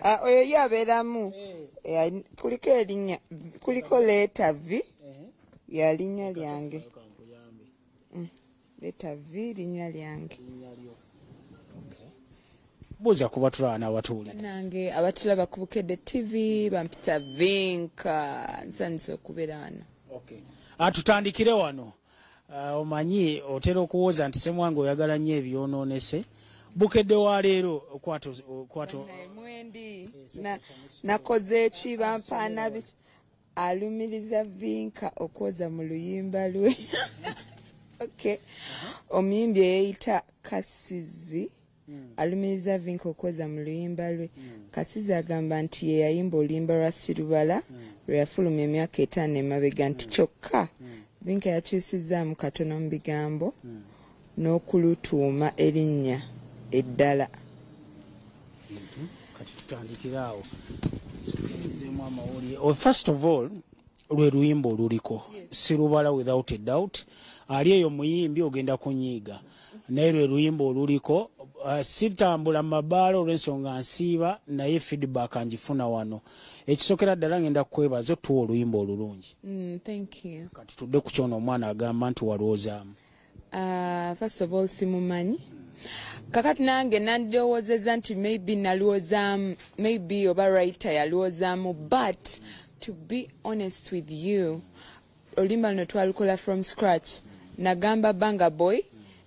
Ah, oyo ye abeeramu. Kuliko erinnya, kuliko letter V ya linnya lyange. Letter V linnya lyange. Buuza kuba tulaba n'abatuwulira. Nange abatulaba ku Bukedde TV bampita Vinka, nsanyusa okubeera wano. Okay. Tutandikire wano. Omanyi otera okuwoza nti Semwanga oyagala nnyo ebyonoonese. Bukedde wa leero kwata. Mwendi nakoze eki bampaana biki alumiriza Vinka okwoza mu luyimba lwe. Okay, omuyimbi eyeyita Kasizi alumiriza Vinka okwoza mu luyimba lwe. Kasizi agamba nti ye yayimba oluyimba lwa Sirubala lwe yafulumya emyaka 5 emabega, nti kyokka Vinka yakyusizaamu katono mu bigambo n'okulutuuma erinnya eddala. Kati tutandikire awo. Sukirizeemu amawulire. Oh, first of all, lwe luyimba oluliko Sirubala, without a doubt ali eyo muyimbi ogenda kunyiiga, naye lwe luyimba oluliko. Sitambula mabaala olw'ensonga nsiiba, naye feedback ngifuna wano. Ekisookera ddala, ngenda kukwebaza otuwa oluyimba olulungi. Thank you. Kati tudde ku kyono omwana agamba nti walwoozaamu. First of all, simumanyi. Kakati nange nandirowoozezza nti maybe nalwoozaamu, maybe oba writer yalwoozaamu, but to be honest with you, oluyimba luno twalukola from scratch. Nagamba Banga Boy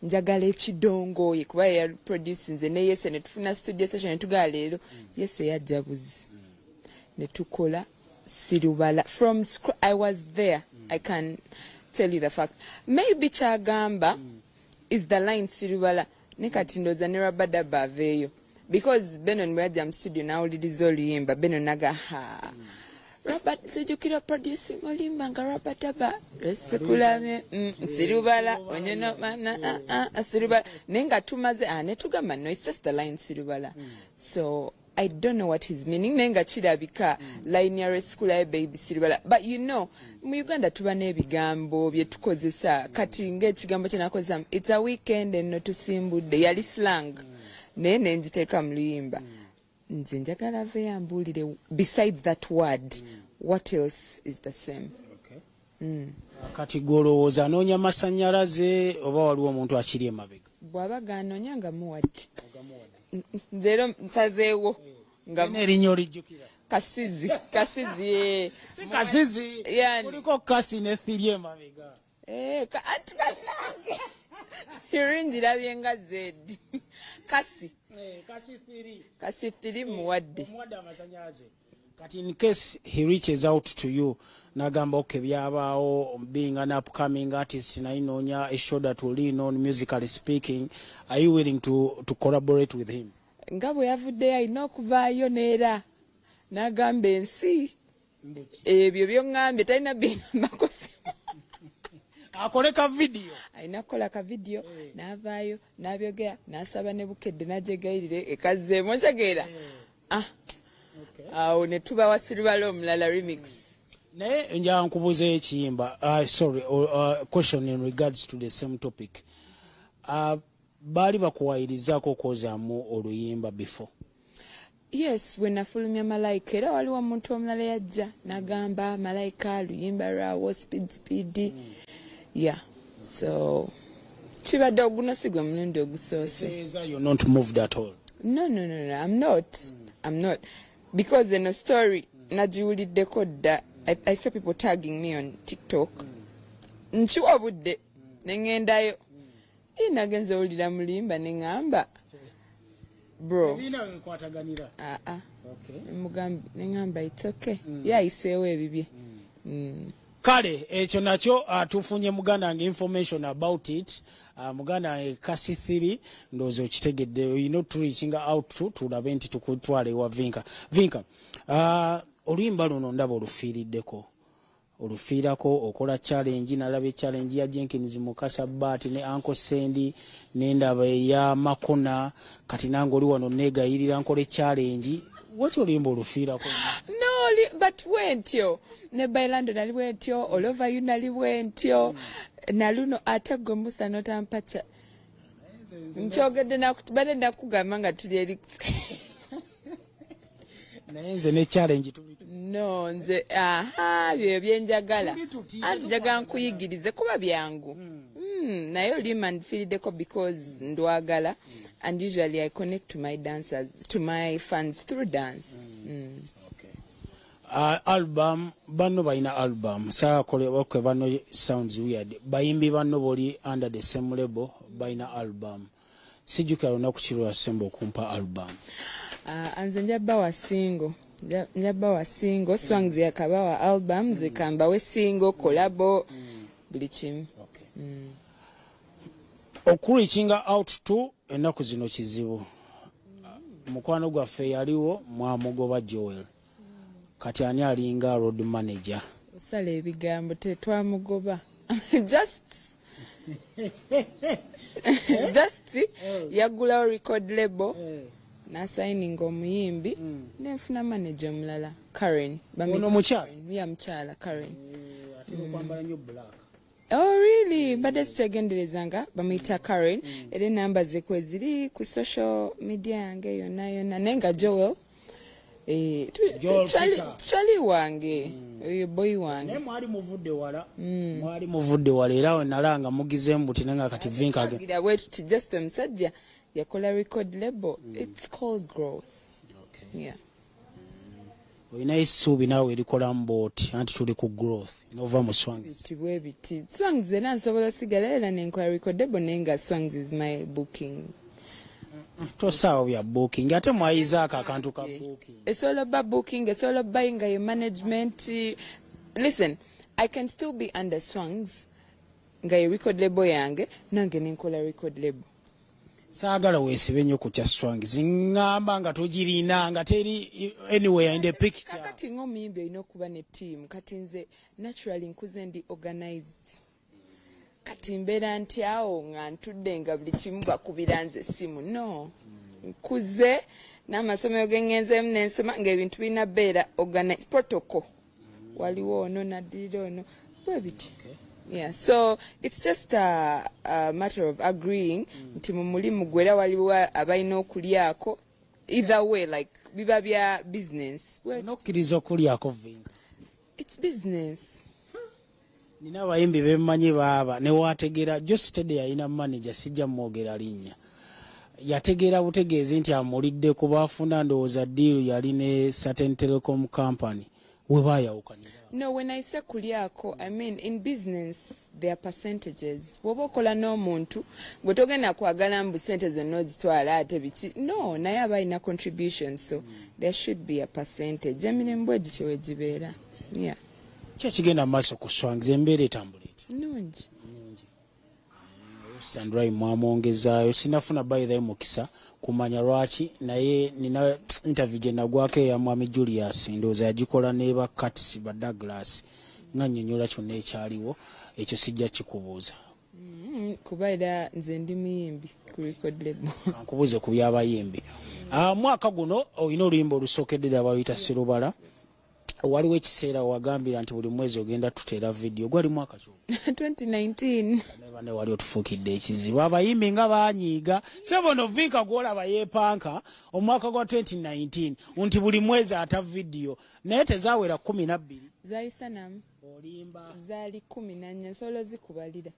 njagala ekidongoyi kuba yeyaproduce, nze ne Yese ne tufuna studio session ne tugala leero Yese yajja buzi ne tukola Sirubala from scratch. I was there, I can tell you the fact. Maybe kyagamba is the line Sirubala, ne kati ndowooza ne Rabadaba aveeyo, because Benon bwe yajja mu studio n'awuliriza oluyimba, Benon naga ha Robert sijjukira producing oluyimba nga Rabadaba lwesikulamye Sirubala onyonomana, ah, ah, Sirubala, naye nga tumaze, ah, ne tugamba no, it's just the line Sirubala. So I don't know what he's meaning, naye nga kirabika line ya lwesikulayo baby Sirubala. But you know, mu Uganda tuba n'ebigambo bye tukozesa. Kati ng'ekigambo kye nakozesa, "It's a weekend eno tusimbudde," yali slang, naye nengiteeka mu luyimba. Nze njagala ave yambuulire, besides that word, what else is the same? Kati gw'olowooza anoonya masannyalaze oba waliwo omuntu akiri emabega? Bw'aba ganoonya nga muwadde, leero nsazeewo nga Erinnya olijjukira? Kasizi, Kasizi, ye. Si Kasizi. Yani. Kuliko kasi ne thiri emabega. Eh, anti bannange iringirabye nga zedi kasi. Kasi thiri. Kasi thiri muwadde. Omuwadde amasanyalaze. Kati in case he reaches out to you nagamba, "Okay, byabaawo, being an upcoming artist, naye noonya a shoulder to lean on musically speaking," are you willing to collaborate with him? Nga bwe yavuddeyo, alina okuvaayo neera n'agamba ensi ebyo byoŋŋambye talina bingambako. Akole ka video. Alina kukola ka video n'avaayo n'abyogera n'asaba ne Bukedde n'agyegayirire ekazzeemu otegeera. Ah, awo ne tubawa Sirubala omulala remix. Naye njala nkubuuza ekiyimba, sorry, question in regards to the same topic. Baali bakuwayirizaako okwozaamu oluyimba before? Yes, bwe nafulumya Malayika, era waliwo omuntu omulala yajja n'agamba Malayika luyimba lwawo speed speed. Yeah, so kibadde oguno si gwe mulundi ogusoose. Tegeeza you're not moved at all? No, I'm not. I'm not, because eno story nagiwuliddeko dda. I saw people tagging me on TikTok. Nkiwa obudde ne ŋŋendayo. Ii, nagenze owulira mu luyimba ne ŋŋamba, bro. Ebina wekwataganira. Aa, ne ŋŋamba it's okay, ye ayiseewo ebibye. Kale ekyo nakyo, tufunye muganda wange information about it. Muganda wange Kasithiri, ndowooza okitegedde, olina otureachinga out to tulabe nti tukutwala ewa Vinka. Vinka, oluyimba luno ndaba olufiiriddeko, olufiirako, okola challenge. Nalaba challenge ya Jenkins Mukasa Bat ne Uncle Sendi, nendaba eya Makona. Kati nange oli wano negayirira nkole challenge. Waki oluyimba olufiirako? No, but bwentyo ne Bailando nali bwentyo, All Over You nali bwentyo, naluno ate gwe Musa notampaca nkyogedde, bade nakugamba nga tuli eri. Naye nze ne challenge tuli No, nze aha, byo byenjagala. Tuli tuti, Anti njagala nkuyigirize kuba byangu. Naye oluyimba nfiiriddeko because ndwagala, and usually I connect to my dancers, to my fans through dance. Album banno balina album saakole. Okay, banno sounds weird. Bayimbi banno boli under the same label balina album. Sijjukira lunaku ki lwasemba okumpa album. Nze njabba single. Njabba single. Swangs yakabawa album, nze kambawe single, collabo, buli kimu. Okay. Okureachinga out to ennaku zino kizibu. Mukwano gwaffe yaliwo mwamugoba, Joel. Kati ani alinga road manager? Osala ebigambo, tetwamugoba, just yaggulawo record label n'asayininga omuyimbi, nenfuna manager omulala, Karen. Ono mukyala? Ya, mukyala Karen. Ate okwambala nnyo black. Oh really? Mbadde sikyegenderezanga. Bamuyita Karen, era enamba ze kwe ziri ku social media yange yonna yonna. Naye nga Joel, Joel Peter. Chali wange oyo, boy wange. Naye mwali muvudde wala, mwali muvudde wala, era we nalanga mugizeemu buti, naye nga kati Vinka Gira bwe tuti, just omusajja yakola record label. It's called growth. Yeah. Olinayo essuubi naawe erikolamu booti, anti tuli ku growth nova mu Swangs? Biti bwe biti, Swangs era nsobola osigala era nenkola record label, naye nga Swangs is my booking. Tosaawo bya booking, ate mwayizaako akantu ka booking. Esobola obba booking, esobola obba nga ye management. Listen, I can still be under Swangs nga ye record label yange, nange nenkola record label. Saagala weesibe nnyo ku kya Swangs, ŋŋamba nga togirina, nga teri anywhere in the picture. Kakati ng'omuyimbi olina okuba ne team. Kati nze naturally nkuze ndi organized. Kati mbeera nti awo nga ntudde nga buli kimu bakubira nze essimu, no. Nkuze n'amasomero ge ŋŋenzeemu n'ensoma ng'ebintu birina beera organized, protocol, waliwo ono naddirira ono, bwe biti. Yeah, so it's just a matter of agreeing nti mu mulimu gwe era waliwo abalina okulyako. Either way, like biba bya business. Nokkiriza okulyako, Vinka? It's business. Nina abayimbi bemmanyi baaba newategeera. Jostede yalina manager, sijja mwogera linnya, yategeera butegeezi nti amulidde kuba afuna, ndowooza deal yali ne certain telecom company we baayawukanira. No, when I say kulyako, I mean in business there are percentages. Bw'oba okola n'omuntu gwe togenda kwagala mbu sente zonna ozitwala ate biki, no, naye aba alina contribution, so there should be a percentage. Emirimu bwe gityo we gibeera, yeah. Ki ekigenda mu maaso ku Swangs? Embeera etambula eti? Nnungi. Sandrai mwamwongezaayo. Sinafuna by the way mukisa kumanya lwaki, naye nina interview gye nagwako eya mwami Julius, ndowooza yagikola ne ba Cats ba Douglas, nga nnyonnyola kyonna ekyaliwo. Ekyo sijja kikubuuza. Kuba era nze ndi muyimbi ku record label. Nkubuuze ku by'abayimbi. Ah, mwaka guno olina oluyimba olusookedde ddala baluyita Sirubala. Waliwo ekiseera wagambira nti buli mwezi ogenda tuteera vidiyo. Gwali mwaka ki? 2019. Bane wali otufuukidde ekizibu, abayimbi nga banyiiga. Sebono Vinka gwolaba yeepanka omwaka gwa 2019 nti buli mwezi ata vidiyo, naye tezaawera 12. Zayisa namu. Olimba. Zaali 14, nsobola ozikubalira.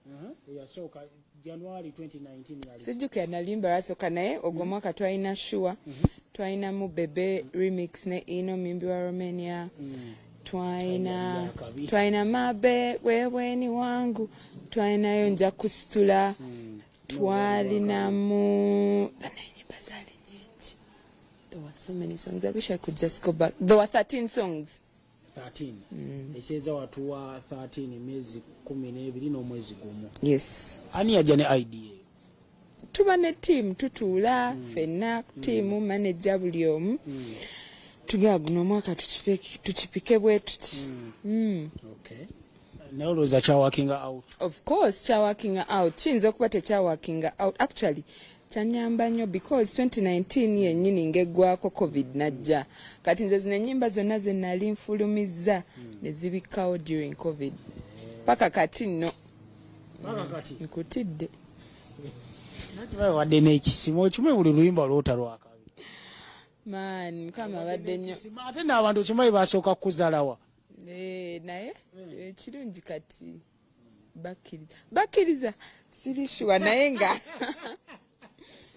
Eyasooka January 2019 yali? Sijjukira nalimba lwasooka, naye ogwo mwaka twalina sure twalinamu Bebe remix ne ino muyimbi wa Romania, twalina Yakabi. Twalina mabe weweni wangu, twalinayo nja kusitula, twalinamu bana enyimba zaali nyingi. There were so many songs, I wish I could just go back. There were 13 songs. 13. Ekyeza watuwa 13, emyezi 12 n'omwezi gumu. Yes. Ani yajja ne idea? Tuba ne team, tutuula ffenna team, manager, buli omu, tugenda guno omwaka tukipike bwe tuti. Okay, naye olowooza kyaworkinga out? Of course kyaworkinga out. Kiyinza okuba tekyaworkinga out. Actually kyanyamba nnyo because 2019 yennyini ng'eggwako COVID najja. Kati nze zino ennyimba zonna ze nali nfulumizza ne zibikkawo during COVID paka kati nno. Paka kati? Nkutidde. Nakibaye wadde n'ekisimu okimwe buli luyimba lwota lwakabi. Man, Mukama abadde nnyo. Ate n'abantu okimanyi basooka kukuzalawa. Naye ekirungi kati bakkiriza siri sure naye nga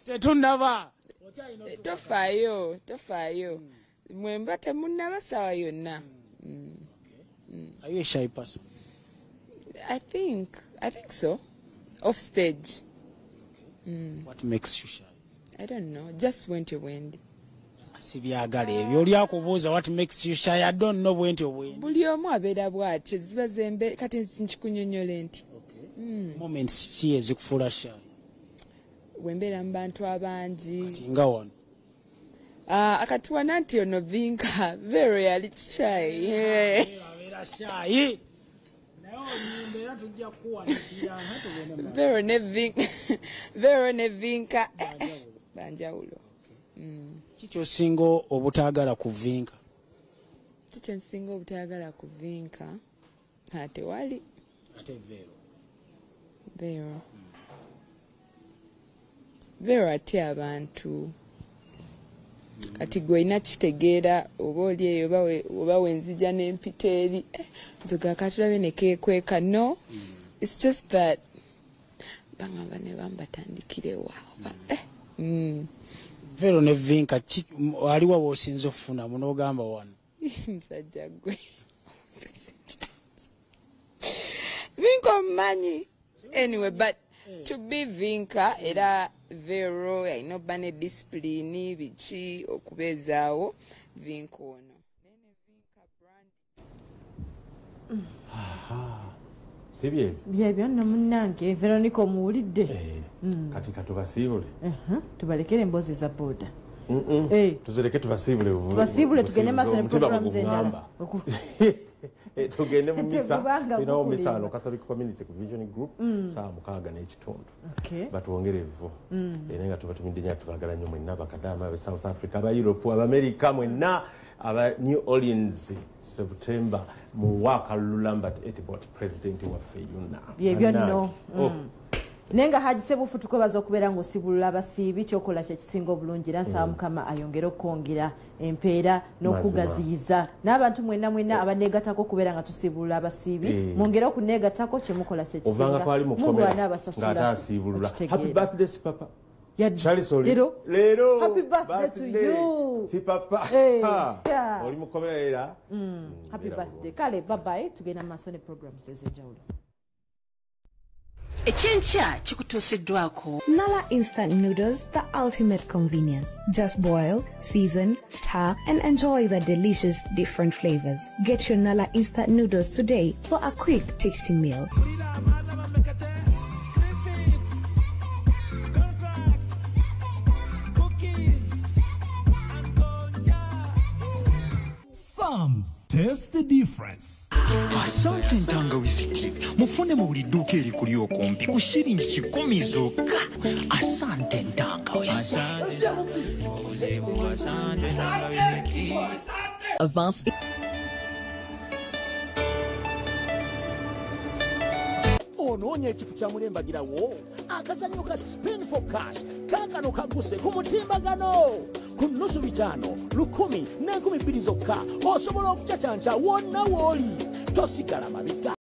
tetunnaba. Tofaayo mwemba temunnaba ssaawa yonna. Are you a shy person? I think so. Off stage. What makes you shy? I don't know. Just went wendi. Sibyagala ebyo oli akubuuza what makes you shy. I don't know bwentyo bwendi. Buli omu abeera bw'atyo ziba zembe kati nkikunyonnyola nti. Moments ki ezikufuula shy? Wembeera mu bantu abangi. Kati nga wano. Akati wana nti ono Vinka very yali shy. Abeera shy. Naye onyimba era tujja kukuwanikira tugende. Vero ne Vinka banjawulo. Ki ky'osinga obutaagala ku Vinka? Ki kye nsinga obutaagala ku Vinka? Tewali. Ate Vero. Vero. Vero atya abantu. Kati gwe olina kitegeera oba oli eyo oba wenzija n'empita eri. Nzoga katulabe ne keekweka. No, it's just that bangamba ne bambatandikire waawo. Vero ne Vinka aliwa w'osinza okufuna munoogamba wano? Musajja gwe. Vinka omumanyi. Anyway, but to be Vinka era Vero alina obba ne discipline biki okubeezaawo Vinka ono. Si byebyo? Byebyo nno munnange Veronica omuwulidde. Kati katubasiibule. Tubalekere emboozi za boda. Tuzireke tubasiibule. Tubasiibule tugende maaso ne programs endala. Tugende mu misa. Tulinawo misa wano Catholic Community ku Vision Group 6:15. Batuwongere evvu. Era nga tubatumidde nnyo tubagala nnyo mwenna abakadaama abe South Africa, aba Europe, aba America mwenna aba New Orleans September mu wakalulu Lambert Etibot president waffe yonna. Byebyo nno. Naye nga Haji Sebufu tukwebaza okubeera ng'osibulula abasiibi kyokola kye kisinga obulungi era nsaba Mukama ayongere okwongera empeera n'okugaziyiza n'abantu mwenna mwenna abaneegattako okubeera nga tusibulula abasiibi mwongere okuneegattako kye mukola kye kisinga. Mungu anaabasasula. Happy birthday Sipapa. Charles oli. Leero. Happy birthday to you. Sipapa. Oli mukomera era. Happy birthday. Kale bye bye tugenda maaso ne programs ez'enjawulo. Ekyenkya kikutuusiddwako Nala Instant Noodles, the ultimate convenience. Just boil, season, stir, and enjoy the delicious different flavors. Get your Nala Instant Noodles today for a quick, tasty meal. Taste the difference. Asante Ntangawizi tea. Mufune mu buli dduuka erikuli okumpi ku shilingi 10 zokka. Asante Ntangawizi. Avance. Onoonya ekifu kya mulembagirawo akazannyo ka Spin for Cash kaakano kaguse ku mutimbagano ku 500, 1000 ne 2000 zokka osobola okucacanca wonna w'oli tosigala mabega.